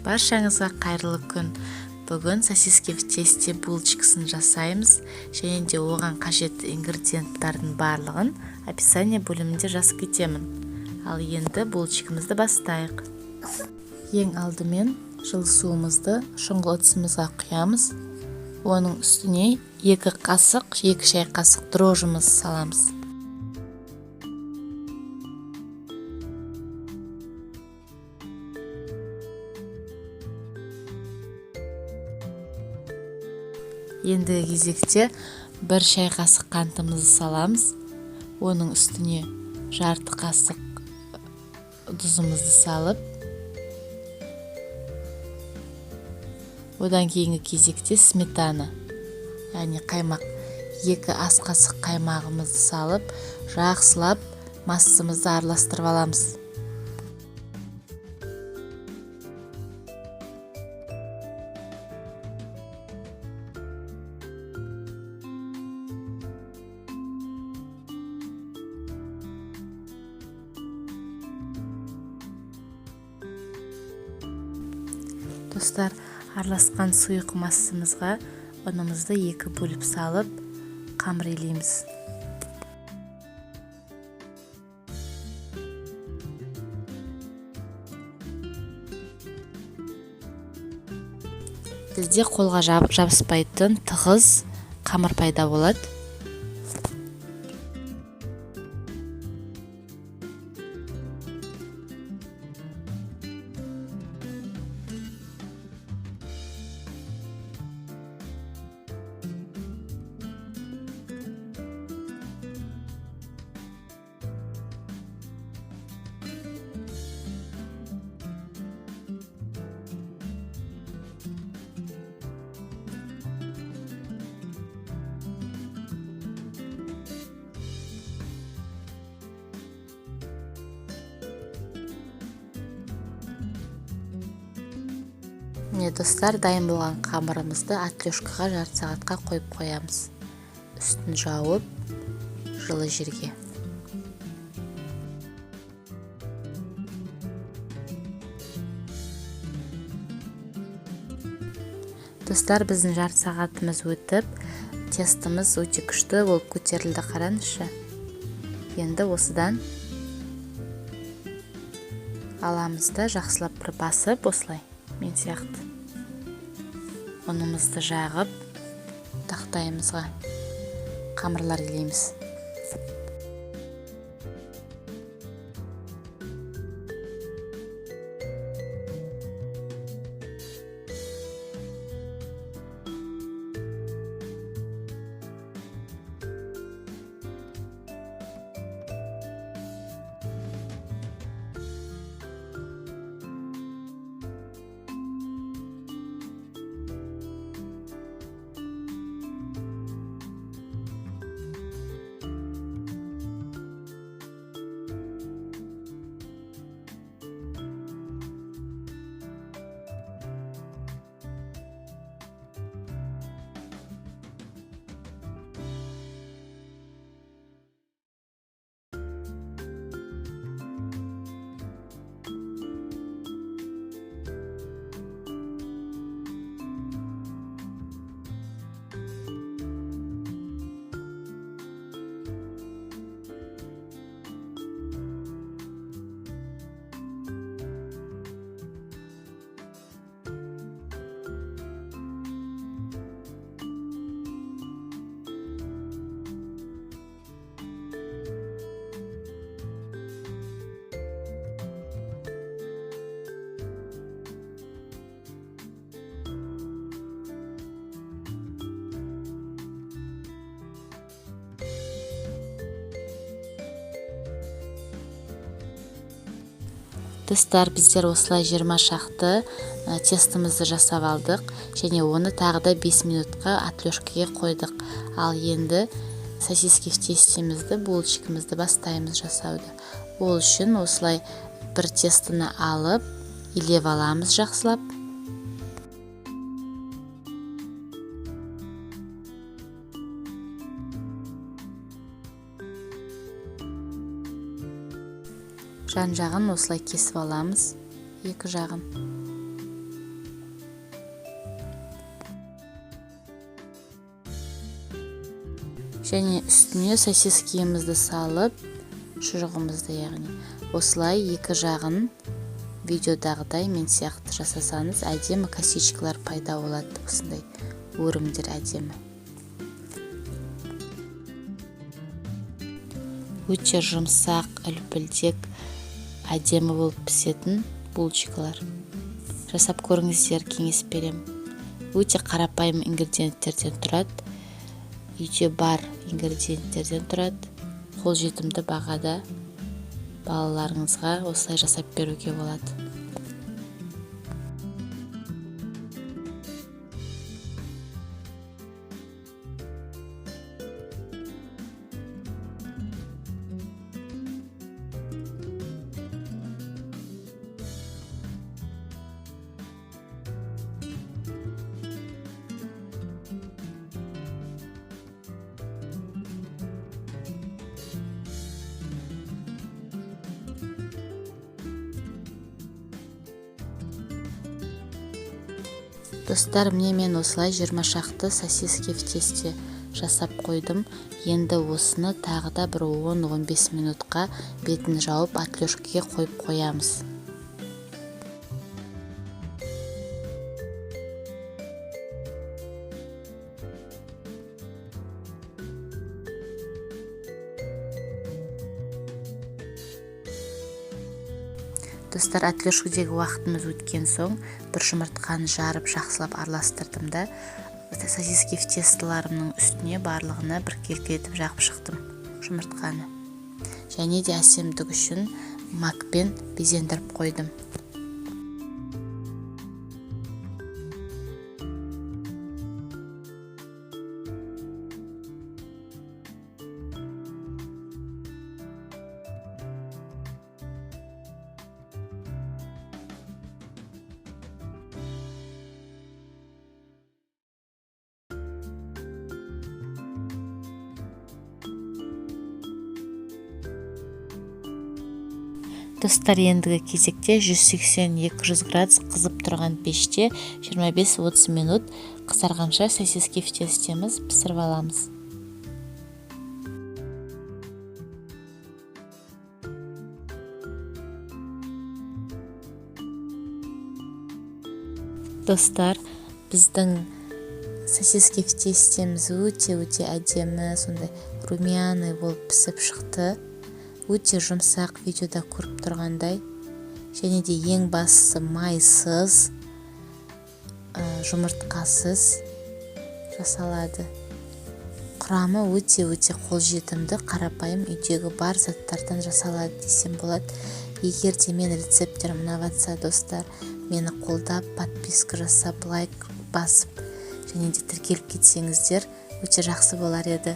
Баршаңызға қайырлы күн. Бүгін сосиски в тесте булочкасын жасаймыз және де оған қажетті ингредиенттардың барлығын описание бөлімінде жазып кетемін. Ал енді булочкамызды бастайық. Ең алдымен жылы суымызды шұңғыл ыдысымызға құямыз. Оның үстіне 2 қасық, 2 шай қасық дрожжымызды саламыз. Ендігі кезекте 1 шай қасық қантымызды саламыз. Оның үстіне жарты қасық тұзымызды салып, одан кейінгі кезекте сметана, яғни қаймақ, 2 ас қасық қаймағымызды салып, жақсылап массамызды араластырып аламыз. Достар, араласқан сұйық массамызға ұнымызды 2 бөліп салып, қамыр илейміз. Бізде қолға жабыспайтын тығыз қамыр пайда болады. Міне достар, дайын болған қамырымызды отлёжкаға жарты сағатқа қойып қоямыз. Үстін жауып, жылы жерге. Достар, біздің жарты сағатымыз өтіп, тестіміз өте күшті болып көтерілді, қараңызшы. Енді осыдан аламыз да жақсылап бір басып, осылай мен сияқты ұнымызды жағып, тақтайымызға қамырлар илейміз. Достар, біздер осылай 20 шақты тестімізді жасап алдық және оны тағы да 5 минутқа отлёжкаға қойдық. Ал енді сосиски в тестемізді, булочкамызды бастаймыз жасауды. Ол үшін осылай бір тестіні алып, илеп аламыз жақсылап. Жан жағын осылай кесіп аламыз, екі жағын. Және үстіне сосискемізді салып, шұжығымызды, яғни осылай екі жағын видеодағыдай мен сияқты жасасаңыз, әдемі косичкалар пайда болады, осындай өрімдер әдемі. Өте жұмсақ, үлпілдек, әдемі болып пісетін булочкалар. Жасап көріңіздер, кеңес берем. Өте қарапайым ингредиенттерден тұрады, үйде бар ингредиенттерден тұрады. Қолжетімді бағада балаларыңызға осылай жасап беруге болады. Достар, міне мен осылай 20 шақты сосиски в тесте жасап қойдым. Енді осыны тағы да бір 10-15 минутқа бетін жауып отлёжкіге қойып қоямыз. Достар, отлёжкідегі уақытымыз өткен соң бір жұмыртқаны жарып жақсылап араластырдым да, сосиски в тестоларымның үстіне барлығына біркелкі етіп жағып шықтым жұмыртқаны. Және де әсемдік үшін макпен безендіріп қойдым. Достар, ендігі кезекте 180-200 градус қызып тұрған пеште 25-30 минут қызарғанша сосиски в тестеміз пісіріп аламыз. Достар, біздің сосиски в тестеміз өте-өте әдемі, сондай румяный болып пісіп шықты. Өте жұмсақ, видеода көріп тұрғандай. Және де ең бастысы майсыз, жұмыртқасыз жасалады. Құрамы өте-өте қолжетімді, қарапайым үйдегі бар заттардан жасалады десем болады. Егер де мен рецепттерім ұнап жатса, достар, мені қолдап, подписка жасап, лайк басып және де тіркеліп кетсеңіздер, өте жақсы болар еді.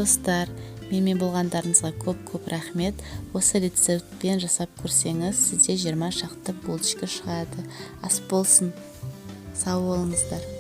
Достар, Менімен болғандарыңызға көп-көп рахмет. Осы рецептпен жасап көрсеңіз, сізде 20 шақты булочка шығады. Ас болсын, сау болыңыздар!